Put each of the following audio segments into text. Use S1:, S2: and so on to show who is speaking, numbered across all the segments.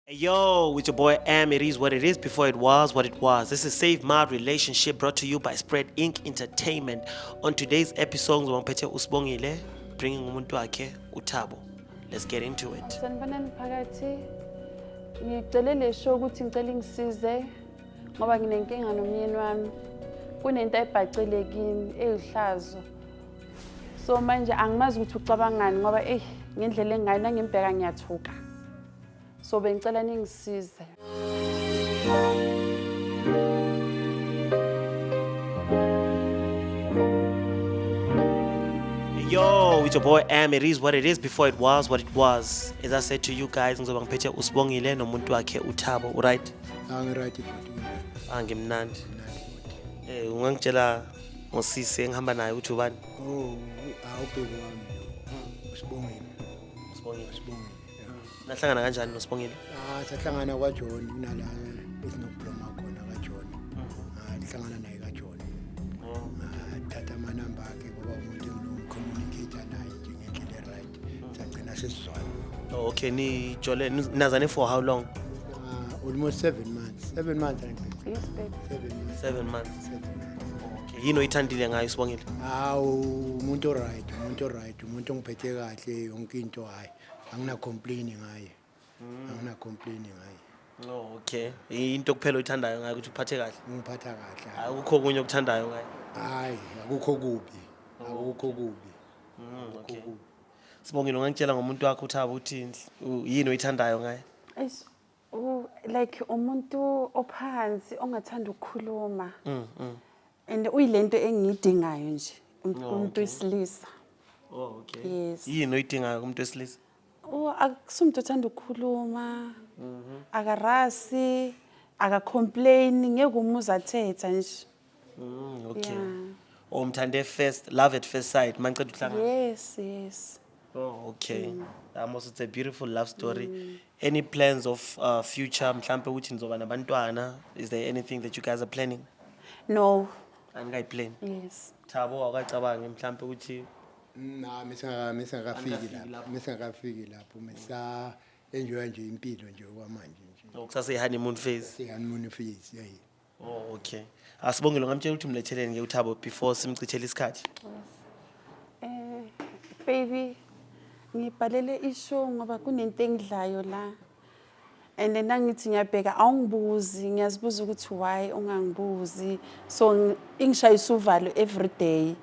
S1: Yo, with your boy Am, it is what it is before it was what it was. This is Save My Relationship brought to you by Spread Inc. Entertainment. On today's episode, ngiphethe uSibongile bringing umuntu wakhe uThabo. Let's get into it.
S2: Sanibonani phakathi. Ngicele le show ukuthi ngicela ingisize ngoba nginenkinga nomyeni wami. Kunento ayibhacile kimi eyihlazo. So manje angimazi ukuthi ucabangani ngoba eyi ngendlela engayo nangimbheka ngiyathuka. So bengicela ningisize.
S1: Yo, it's your boy Am. It is what it is before it was what it was. As I said to you guys, ngizoba ngiphethe uSibongile nomuntu wakhe uThabo, right?
S3: Angiright bhuti kunjani?
S1: Angimnandi.
S3: Mnandi bhuti.
S1: Eh, ungangitshela ngosisi engihamba naye ukuthi ubani?
S3: Oh, awubheki wami lo. Usibongile.
S1: Usibongile.
S3: Usibongile. Yeah.
S1: Nahlangana kanjani noSibongile?
S3: Ah, sahlangana kwaJohn kunala esinokubloma khona kaJohn. Ah, hlangana naye kaJohn. Ngathatha amanamba akhe ngoba umuntu engino-communicate naye nje ngendlela e-right. Sagcina sesizwana.
S1: Oh, okay, nijole nazane for how long?
S3: Ah, almost 7 months. 7 months I think.
S2: Yes baby.
S3: 7 months.
S1: 7 months.
S3: 7 months.
S1: Okay. Yini oyithandile ngayo Sibongile?
S3: Hawu umuntu oright, umuntu oright, umuntu ongiphethe kahle yonke into hayi. Angina complain ngaye. Angina complain ngaye.
S1: Oh, okay. Into kuphela oyithandayo ngayo ukuthi uphathe kahle.
S3: Ungiphatha kahle. Hayi.
S1: Akukho okunye okuthandayo ngayo.
S3: Hayi, akukho kubi. Akukho kubi.
S1: Okay. Sibongile ungangitshela ngomuntu wakho uThabo ukuthi yini oyithandayo ngaye?
S2: Eish, like umuntu ophansi ongathanda ukukhuluma. And uyilento engiyidingayo nje umuntu wesilisa.
S1: Oh, okay.
S2: Yes.
S1: Yini oyidingayo kumuntu wesilisa?
S2: Oh, akusumuntu othanda ukukhuluma. Akarasi, akacomplain, ngeke umuze athetha nje.
S1: Okay.
S2: Yeah.
S1: Oh, umthande first, love at first sight. Maniceda ukuhlangana.
S2: Yes.
S1: Oh, okay. Amos, it's a beautiful love story. Any plans of future mhlambe ukuthi nizoba nabantwana? Is there anything that you guys are planning?
S2: No.
S1: Anikayi-plan.
S2: Yes.
S1: Thabo awukacabangi mhlambe ukuthi
S3: Na misingakafiki
S1: Anikafiki
S3: lapho.
S1: lapho.
S3: Misingakafiki lapho. Misa enjoy nje impilo nje kwamanje nje.
S1: kusase honeymoon phase.
S3: Si honeymoon phase, yeah.
S1: Oh, okay. Asibongile ngamtshela ukuthi umletheleni ke uThabo before simchithele isikhathi.
S2: Eh, baby, ngibhalele ishow ngoba kunento engidlayo la. And then nangithi ngiyabheka awungibuzi, ngiyazibuza ukuthi why ungangibuzi. So ingishayisa uvalo every day.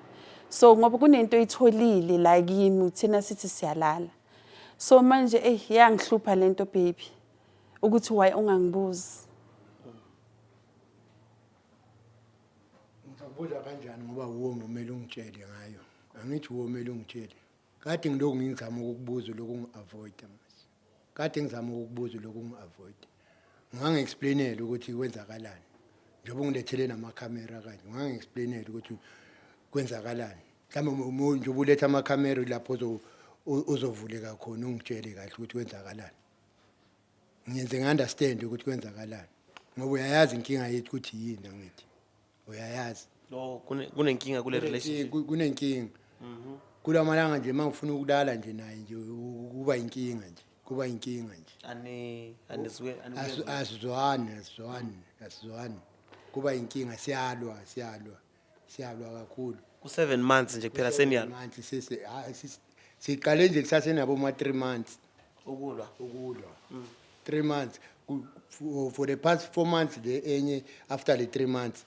S2: So ngoba kunento oyitholile la kimi thina sithi siyalala. So manje eh iyangihlupha lento baby. Ukuthi why ungangibuzi.
S3: Ngizokubuza kanjani ngoba wuwe ngomele ungitshele ngayo. Angithi wuwe omele ungitshele. Kade ngilokhu ngizama ukukubuza lokhu ungi-avoid manje. Kade ngizama ukukubuza lokhu ungi-avoid. Ungangi-explainela ukuthi kwenzakalani. Njengoba ungilethele namakhamera kanje, ungangi-explainela ukuthi kwenzakalani. Mhlawumbe njengoba uletha amakhamera lapho uzovuleka khona ungitshele kahle ukuthi kwenzakalani. Ngiyenze ngi-understand ukuthi kwenzakalani. Ngoba uyayazi inkinga yethu ukuthi yini angithi. Uyayazi.
S1: Oh, kunenkinga kule relationship.
S3: Kunenkinga. Kulamalanga nje mangifuna ukulala nje naye nje kuba inkinga nje. Kuba inkinga nje.
S1: Ani anizwe
S3: Asizwani, asizwani, asizwani. Kuba inkinga siyalwa, siyalwa. Siyalwa kakhulu.
S1: Ku 7 months nje kuphela seniyalwa.
S3: Months sese siqale nje kusasenabo ma 3 months
S1: Ukulwa.
S3: ukulwa. 3 months for the past 4 months le enye after the 3 months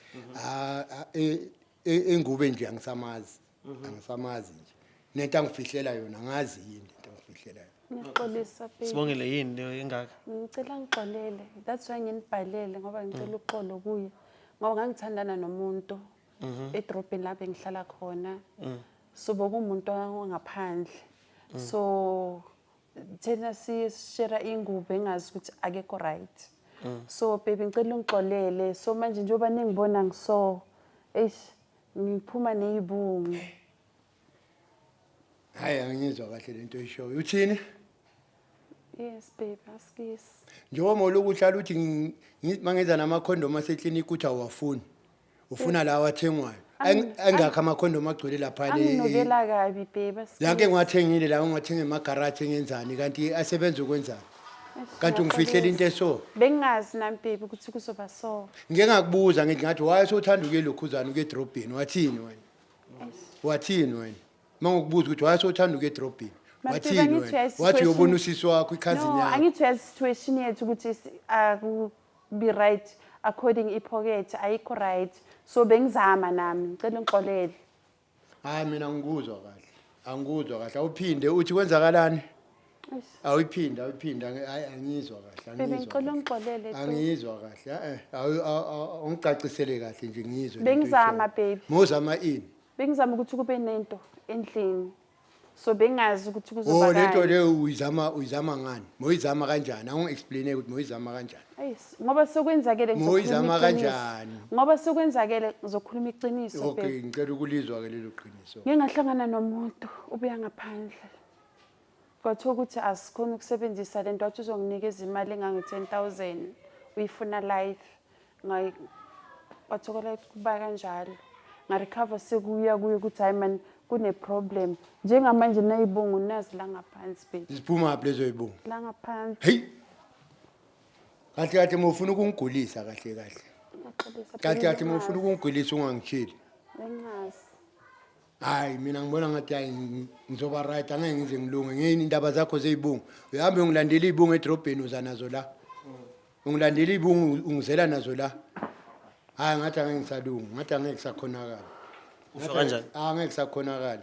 S3: engube nje angisamazi. Angisamazi nje. Nento angifihlela yona angazi yini into angifihlela yona.
S2: Ngiyaxolisa baby.
S1: Sibongile yini leyo engaka?
S2: Ngicela ngixolele. That's why nginibhalele ngoba ngicela uxolo kuye. Ngoba ngangithandana nomuntu edrobheni lapho engihlala khona. So bokumuntu ongaphandle. So thina siye sishare ingubo engazi ukuthi akekho right. So baby ngicela ungixolele. So manje njengoba ningibona ngiso eish ngiphuma nezibungu.
S3: Hayi angizwa kahle lento oyishoyo. Uthini?
S2: Yes baby, askis.
S3: Njengoba moloku uhlala uthi mangenza namakhondomu aseklinikhi uthi awuwafuni. Ufuna lawa athengwayo. Angakho amakhondomu agcwele lapha le. Kanti ungifihlela into eso.
S2: Bengingazi nami baby ukuthi kuzoba so.
S3: Ngike ngakubuza ngithi ngathi why sewuthanda ukuye lokhuzana ukuye edrobheni wathini wena? Wathini wena? Mangokubuza ukuthi why sewuthanda ukuye edrobheni?
S2: Mara baby,
S3: Wathini
S2: angithi
S3: wena?
S2: uyazi
S3: Wathi uyobona
S2: situation-
S3: usisi wakho i-cousin
S2: No,
S3: yakho.
S2: angithi uyazi situation yethu ukuthi akubi right according i-pocket ayikho right. So bengizama nami, ngicela ungixolele.
S3: Hayi mina ngikuzwa kahle. Angikuzwa kahle. Awuphinde uthi kwenzakalani?
S2: Eish.
S3: Awuyiphinde, awuyiphinde. Hayi angizwa kahle,
S2: Baby
S3: angizwa.
S2: ngicela
S3: kahle.
S2: ungixolele tu.
S3: Angizwa kahle. Eh, awungicacisele kahle nje ngizwe. lento
S2: Bengizama,
S3: oyishoyo.
S2: baby.
S3: Mawuzama ini?
S2: Bengizama ukuthi kube nento endlini. So bengazi ukuthi kuzoba
S3: Oh lento
S2: kanje.
S3: leyo uyizama ngani? Moyizama kanjani? Awungi-explain ukuthi moyizama kanjani.
S2: Eish, ngoba sekwenzakele ngizokhuluma
S3: Moyizama
S2: iqiniso.
S3: kanjani?
S2: Ngoba sekwenzakele ngizokhuluma iqiniso
S3: Okay,
S2: baby.
S3: ngicela ukulizwa ke lelo qiniso.
S2: Ngike ngahlangana nomuntu ubuya ngaphandle. Kwathiwa ukuthi asikhoni ukusebenzisa lento wathi uzonginikeza imali engange-10,000 uyifuna life. Kwathokola kuba kanjalo. Ngarecover sekuya kuye ukuthi hayi man kune-problem. Njengamanje nayibungu nazi la ngaphansi baby.
S3: Ziphuma phi lezo yibungu?
S2: La ngaphansi.
S3: Hey. Kahle kahle mawufuna ukungigulisa kahle kahle.
S2: Ngiyaxolisa,
S3: Kahle
S2: baby,
S3: kahle mawufuna
S2: bengingazi.
S3: ukungigulisa ungangitsheli.
S2: Bengingazi.
S3: Hayi mina ngibona ngathi hayi ngizoba right angeke ngize ngilunge ngeyini indaba zakho zeyibungu. Uhambe ungilandela izibungu edrobheni uza nazo la. Ungilandela izibungu ungizela nazo la. Hayi ngathi angeke ngisalunga, ngathi angeke kusakhonakala.
S1: Usho kanjani?
S3: Angeke kusakhonakala.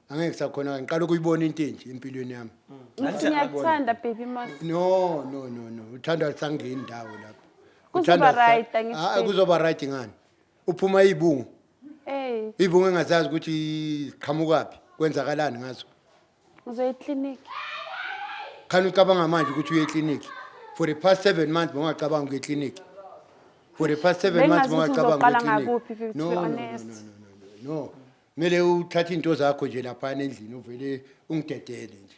S3: Angeke kusakhonakala. Ngiqala ukuyibona into enje empilweni yami.
S2: Ngithi ngiyakuthanda baby mos.
S3: No, no, no, no. Uthanda sangeni indawo lapho.
S2: Kuzoba
S3: Uthanda
S2: right, angithi
S3: Ah,
S2: baby.
S3: kuzoba right ngani? Uphuma izibungu.
S2: Ey,
S3: Izibungu engazazi ukuthi ziqhamukaphi, kwenzakalani ngazo.
S2: ngizoya eklinikhi.
S3: Khani ucabanga manje ukuthi uye eklinikhi. For the past 7 months bongacabanga ukuya eklinikhi. For the past 7 months
S2: Bengingazi ukuthi
S3: bongacabanga
S2: ngizoqala
S3: ukuya eklinikhi.
S2: ngakuphi, to be
S3: No, no, no, no,
S2: honest.
S3: no, no, no. Kumele uthathe into zakho nje lapha endlini uvele ungidedele nje.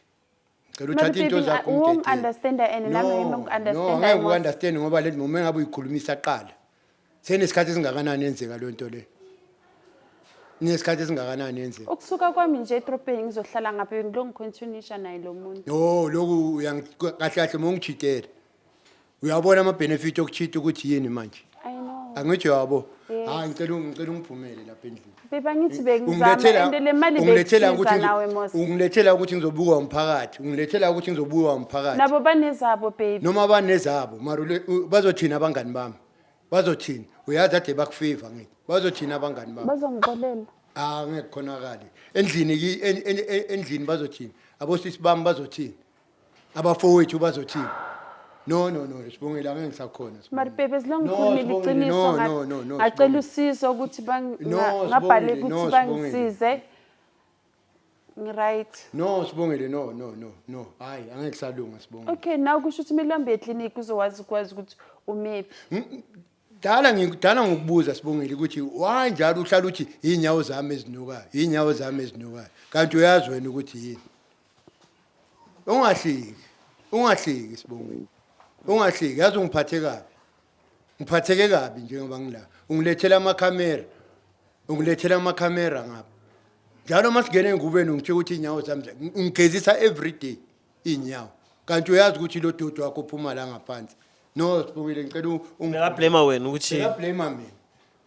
S3: Ngicela
S2: Mara
S3: uthathe into
S2: baby,
S3: zakho
S2: ungi-understand-a and nami ngimi-understand-a
S3: No, angeke
S2: mos.
S3: uku-understand ngoba le noma engabe uyikhulumisa qala. Senesikhathi esingakanani yenzeka le nto le? Nesikhathi esingakanani yenzeka?
S2: Ukusuka kwami nje edrobheni ngizohlala ngapha ngilo ngicontinuisha naye lo muntu.
S3: No, lokhu kahle kahle mongijidela. Uyabona ama benefit okuchita ukuthi yini manje?
S2: I know.
S3: Angithi uyabo.
S2: Yes.
S3: Hayi ngicela ungiphumele lapha endlini.
S2: Baby angithi bengizama and le mali
S3: Ungilethela ukuthi
S2: bekusiza nawe mos.
S3: ungilethela ukuthi ngizobukwa umphakathi, ungilethela ukuthi ngizobukwa umphakathi.
S2: Nabo banezabo baby.
S3: Noma banezabo, mara bazothina abangani bami. Bazothina, uyazi ade bakufavor ngithi. Bazothina abangani bami.
S2: Bazongixolela.
S3: Ah ngeke khonakale. Endlini endlini bazothina. Abosisi bami bazothina. Abafowethu bazothina. No no no, Sibongile angeke ngisakhona.
S2: Mara baby as long
S3: No,
S2: ngikhulumile
S3: Sibongile,
S2: iqiniso
S3: no, no, no, no,
S2: ngacela
S3: Sibongile.
S2: usizo ukuthi
S3: No,
S2: ngabhale
S3: Sibongile, no,
S2: ukuthi
S3: Sibongile.
S2: bangisize. Ngi-right.
S3: No Sibongile, no no no no. Hayi angeke kusalunga Sibongile.
S2: Okay, now kusho ukuthi kumele uhambe eklinikhi uzowazi ukwazi ukuthi umephi.
S3: Dala ngikudala ngokubuza Sibongile ukuthi why njalo uhlala uthi inyawo zami ezinukayo, inyawo zami ezinukayo. Kanti uyazi wena ukuthi yini. Ungahliki. Ungahliki Sibongile. Ungahliki, yazi ungiphathe kabi. Ngiphatheke kabi njengoba ngila. Ungilethela amakhamera. Ungilethela amakhamera ngapha. Njalo masingena engubeni ungitshela ukuthi inyawo zami ungigezisa every day inyawo. Kanti uyazi ukuthi lo dodi wakho uphuma la ngaphansi. No Sibongile ngicela
S1: Bekablame wena ukuthi
S3: Bekablame mina.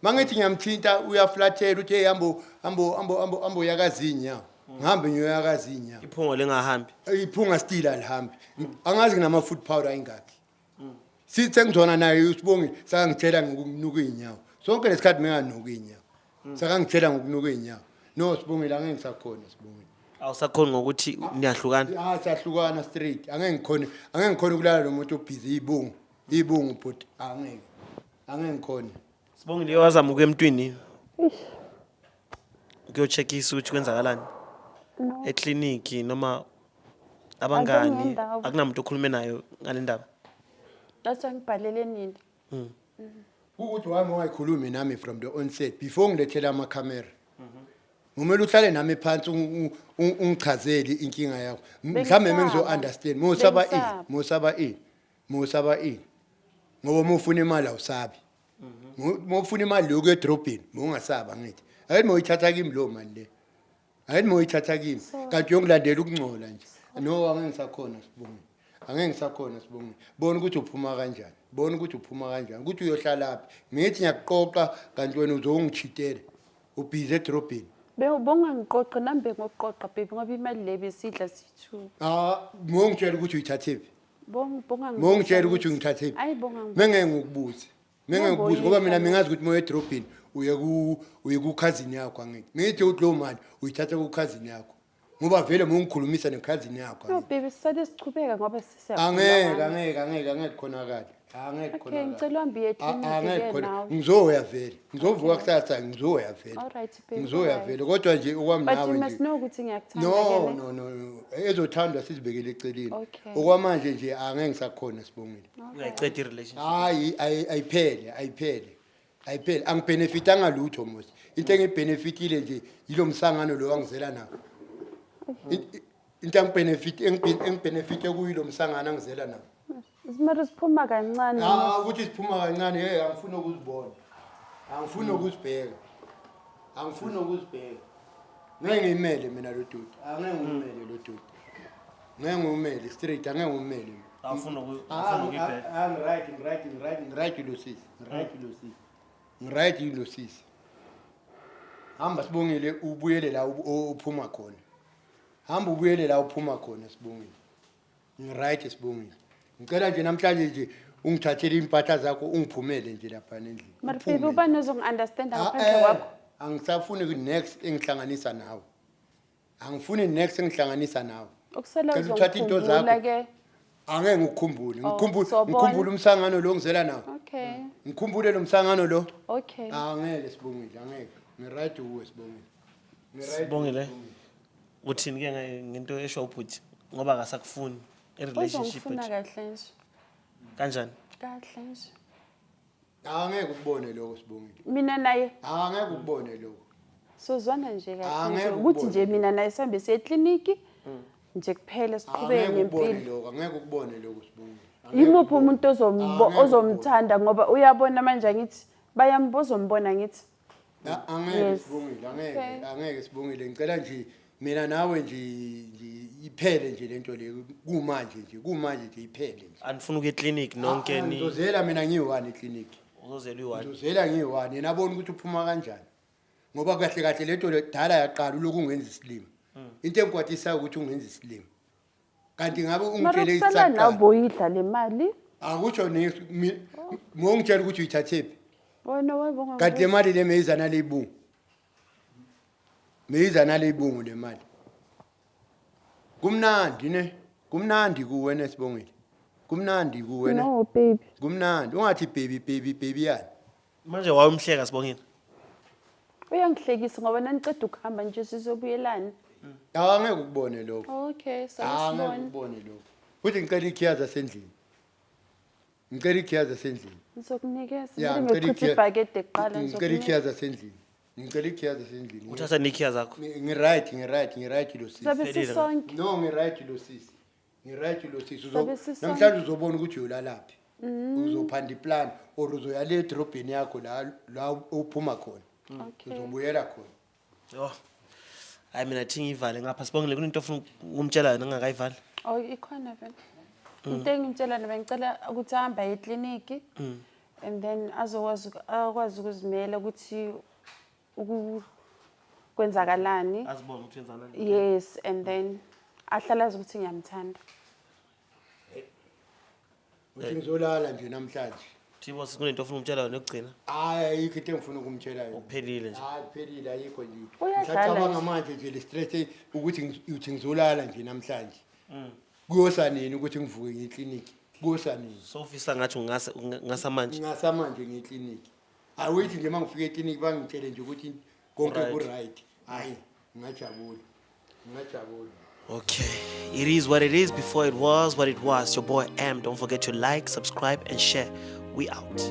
S3: Mangithi ngiyamthinta uyaflathela uthi hey hambo hambo hambo hambo hambo yakazi inyawo. Ngihambe ngiyoyakazi inyawo.
S1: iphungo lingahambi.
S3: Iphunga still alihambi. Angazi nginama food powder ingakhi. Sithi sengizona naye uSibongile sakangitshela ngokunuka inyawo. Sonke lesikhathi menganuka inyawo. Sakangitshela ngokunuka inyawo. No Sibongile angeke ngisakhona Sibongile.
S1: Awusakhoni ngokuthi niyahlukana.
S3: Ah siyahlukana straight. Angeke ngikhone angeke ngikhone ukulala nomuntu obhizi ibungu. Ibungu bhuti angeke. Angeke ngikhone.
S1: Sibongile wazama ukuya emntwini. Ukuyocheckisa ukuthi kwenzakalani.
S2: No.
S1: Ekliniki noma abangani
S2: Akungendawo.
S1: akunamuntu okhulume nayo ngale ndaba.
S2: That's why ngibhalele nini.
S3: Ukuthi wami ungayikhulumi nami from the onset before ngilethela amakhamera. Ngumele uhlale nami phansi ungichazele inkinga yakho. Mhlambe mengizo understand. Mosaba ini?
S2: Bengisaba.
S3: Mosaba ini? Mosaba ini? Ngoba uma ufuna imali awusabi. Uma ufuna imali lokhu edrobheni, mongasaba ngithi. Hayi moyithatha kimi lo mali le. Hayi moyithatha kimi. Kanti uyongilandela ukungcola nje. No angeke ngisakhona Sibongile. Angeke ngisakhona, Sibongile. Bona ukuthi uphuma kanjani, bona ukuthi uphuma kanjani, ukuthi uyohlalaphi. Ngithi ngiyakuqoqa, kanti wena uzongichitela, ubhizi edrobheni.
S2: Bongangiqoqi nami, bengokuqoqa, baby, ngoba imali le besidla siyi-two.
S3: Ah, mongitshela ukuthi uyithathephi. Mongitshela ukuthi ungithathephi.
S2: Ayi, bongangi.
S3: Mengeke ngikubuze, mengeke ngikubuze, ngoba mina mingazi ukuthi moya edrobheni uye ku-cousin yakho. Angithi ngithi ukuthi leyo mali uyithatha ku-cousin yakho, ngoba vele mongikhulumisa ne-cousin yakho.
S2: No, baby, sisale sichubeka ngoba
S3: Angeke, angeke, angeke, angeke khonakale, angeke.
S2: Okay, ngicela uhambe uye
S3: ekliniki
S2: angeke ke
S3: khona
S2: nawe.
S3: Ngizoya vele, ngizovuka kusasa, ngizoya vele.
S2: All right, baby,
S3: Ngizoya
S2: alright.
S3: vele, kodwa nje okwami
S2: But you
S3: nawe
S2: must
S3: nje
S2: know ukuthi ngiyakuthanda
S3: no
S2: ke, ne?
S3: No, ezothandwa sizibekele eceleni.
S2: Okay.
S3: Okwamanje nje angeke ngisakhona, Sibongile.
S1: Uyayiceda i-relationship?
S3: Hayi, ayiphele, ayiphele, ayiphele. Angibenefitanga lutho mos. Into engibenefitile nje yilo msangano lo angizela nawo. Into engibenefite kuyo msangano angizela nawo.
S2: Mara siphuma kancane.
S3: Ah, ukuthi siphuma kancane, hey, angifuni ukuzibona, angifuni ukuzibheka, angifuni ukuzibheka. Ngeke ngiyimele mina lo doti, angeke ngimele lo doti, ngeke ngimele straight, angeke ngimele mina.
S1: Awufuni ukuyibheka?
S3: Ah, ngiright, ngiright, ngiright, ngiright lo sisi, ngiright lo sisi, ngiright lo sisi. Hamba, Sibongile, ubuyele la uphuma khona. Hamba ubuyele la uphuma khona, Sibongile. Ngiright, Sibongile. Ngicela nje namhlanje nje ungithathele iy'mpahla zakho, ungiphumele nje laphana endlini.
S2: Mara
S3: Uphume
S2: baby,
S3: nje.
S2: ubani ozongi-understanda
S3: Ah,
S2: ngaphandle kwakho?
S3: Angisafuni next engihlanganisa nawe, angifuni next engihlanganisa nawe.
S2: Ukusela
S3: Cela uthathe into
S2: uzongikhumbula
S3: zakho.
S2: ke.
S3: Angeke ngikukhumbule.
S2: Oh,
S3: Ngikhumbule,
S2: sobona.
S3: ngikhumbule umsangano lo ngizela nawo.
S2: Okay.
S3: Ngikhumbule lo msangano lo.
S2: Okay.
S3: Angeke, Sibongile, angeke. Ngiright uwe, Sibongile. Ngiright.
S1: Sibongile, uthini ke ngento esho ubhuti, ngoba akasakufuni i-relationship?
S2: Uzongifuna
S1: Yethu.
S2: kahle nje.
S1: Kanjani?
S2: Kahle nje.
S3: Angeke ukubone lokho, Sibongile.
S2: Mina naye
S3: Angeke ukubone lokho.
S2: sozwana nje kahle nje.
S3: Angeke
S2: Ukuthi nje
S3: ukubone.
S2: mina naye sihambe siye ekliniki nje kuphela, siqhubeke
S3: Angeke ukubone
S2: ngempilo.
S3: lokho, angeke ukubone lokho, Sibongile. Angeke
S2: Yimuphi
S3: ukubone.
S2: umuntu
S3: Angeke
S2: ozomthanda, ngoba uyabona manje, angithi ozombona, ngithi?
S3: Angeke.
S2: Yes.
S3: Sibongile, angeke.
S2: Okay.
S3: Angeke, Sibongile. Ngicela nje mina nawe nje iphele nje lento le kumanje nje, kumanje nje iphele nje.
S1: Anifuna ukuya eklinikhi nonke
S3: Ah,
S1: ni?
S3: Ngizozela mina ngiyi-one ekliniki.
S1: Uzozela uyi-one?
S3: Ngizozela ngiyi-one, yena abone ukuthi uphuma kanjani, ngoba kahle kahle lento le dala yaqala uloku ungenza isilima. Into engikwatisayo ukuthi ungenza isilima, kanti ngabe
S2: Mara
S3: ungitshele
S2: ukusala nawe
S3: isaqala.
S2: boyidla le mali.
S3: Akutsho mongitshela ukuthi uyithathephi.
S2: Wena wayibonga.
S3: Kanti le mali le meyiza naleyibungu, meyiza naleyibungu le mali. Kumnandi ne, kumnandi kuwe ne, Sibongile, kumnandi kuwe ne.
S2: No, baby.
S3: Kumnandi, ungathi baby, baby, baby yani.
S1: Manje wawumhleka, Sibongile?
S2: Uyangihlekisa ngoba naniceda ukuhamba nje sizobuyelana.
S3: Angeke ukubone lokho.
S2: Okay,
S3: Angeke
S2: sawusibona.
S3: ukubone lokho. Futhi ngicela ikhiya zasendlini, ngicela ikhiya zasendlini.
S2: Ngizokunikeza.
S3: Ya,
S2: Ngicela
S3: ngicela
S2: ngichithe ibhakede kuqala.
S3: Ngicela
S2: Ngizokunika.
S3: ikhiya zasendlini, ngicela ikhiya zasendlini.
S1: Uthatha nekhiya zakho?
S3: Ngiright, ngiright, ngiright lo sisi.
S2: Sabe
S1: Phelile.
S2: sisonke.
S3: No, ngiright lo sisi, ngiright lo sisi.
S2: Sabe sisonke.
S3: Namhlanje uzobona ukuthi uyolalaphi, uzophanda iplan or uzoya le edrobheni yakho la uphuma khona.
S2: Okay.
S3: Uzobuyela khona.
S1: Yo, hayi, mina thi ngiyivale ngapha. Sibongile, kunento ofuna ukumtshela yona ngingakayivali?
S2: Oh, ikhona vele. Into engimtshela noma ngicela ukuthi ahambe aye ekliniki. And then azokwazi akwazi ukuzimela ukuthi kwenzakalani.
S1: Azibone ukuthi wenzanani.
S2: Yes, and then ahlala azi ukuthi ngiyamthanda.
S3: Uthi ngizolala nje namhlanje.
S1: Thibo, kunento ofuna ukumtshela yona yokugcina?
S3: Hayi, ayikho into engifuna ukumtshela yona.
S1: Uphelile nje?
S3: Hayi, kuphelile, ayikho nje.
S2: Uyadlala
S3: Ngisacabanga
S2: nje.
S3: manje nje le stress ukuthi uthi ngizolala nje namhlanje, kuyosa nini ukuthi ngivuke ngiye ekliniki? Kuyosa nini?
S1: Sofisa ngathi ungasa manje.
S3: Ngasamanje ngiye ekliniki. Awithi nje uma ngifika ekliniki bangitshele nje ukuthi konke
S1: Right.
S3: ku-right, hhayi, ngingajabula, ngingajabula.
S1: Okay, it is what it is. Before it was what it was. Your boy M. Don't forget to like, subscribe, and share. We out.